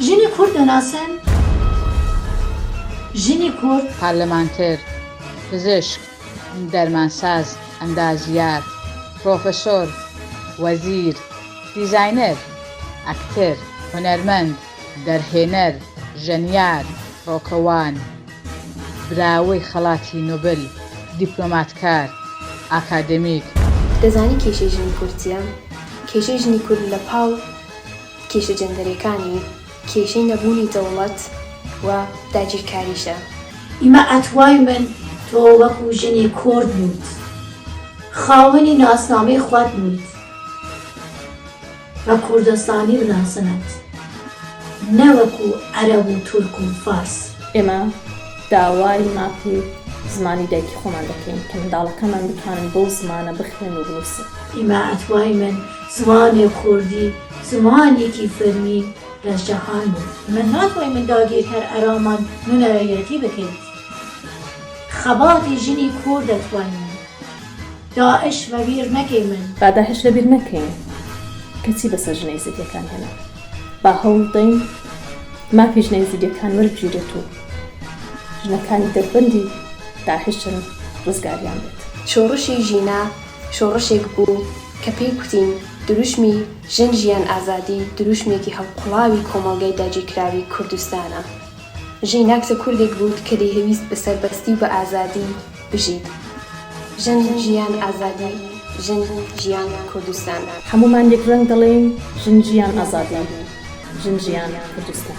ژنی کورد دەناسن؟ ژنی کورد. پارلەمانتر، پزیشک، دەرمانساز، ئەندازیار، پرۆفسۆر، وەزیر، دیزاینەر، ئەکتەر، هونەرمەند، دەرهێنەر، ژەنیار، فڕۆکەوان، براوەی خەڵاتی نۆبل، دیپلۆماتکار، ئاکادمیک. دەزانی کێشەی ژنی کورد چیە؟ کێشەی ژنی کورد لە پاڵ کێشە جەندەرێکانی، کێشەی نەبوونی دەوڵەت و داگیرکاریشە. ئیمە ئەتوایمن تۆ وەکو ژنی کورد بوویت، خاوەنی ناسنامەی خوەت بوویت و کوردستانی بناسنت نەوەکو عەرەب و تورک و فارس. ئێمە داوای مافی زمانی دایکی خۆمان دەکەین کە منداڵەکانمان بتوانن بەو زمانە بخوێن و بنووسن. ئیمە ئەتوایمن زمانی کوردی زمانێکی فەرمی لە جەهان بوو. ئیمە ناتوایمن داگیرکەر ئەرامان نونەرایەتی بکەیت. خەباتی ژنی کورد ئەتوایمن. داعش وەبیر نەکەیمن. با داعش لەبیر نەکەین کە چی بەسەر ژنە ئیزیدیەکان هێنا. با هەوڵدەین مافی ژنە ئیزیدیەکان وەربگیرێت و ژنەکانی دەربەندی داعشن ڕزگاریان بێت. شۆڕشی ژینا شۆڕشێک بوو کە پێی کوتین دروشمی ژن ژیان ئازادی دروشمێکی هەڵقوڵاوی کۆمەڵگای داگیرکراوی کوردستانە. ژینا کچە کوردێک بوو کە دەیهەویست بە سەربەستی و بە ئازادی بژیت. ژن ژیان ئازادی ژن ژیان کوردستان. هەموومان یەک ڕەنگ دەڵێین ژن ژیان ئازادی ژن ژیان کوردستان.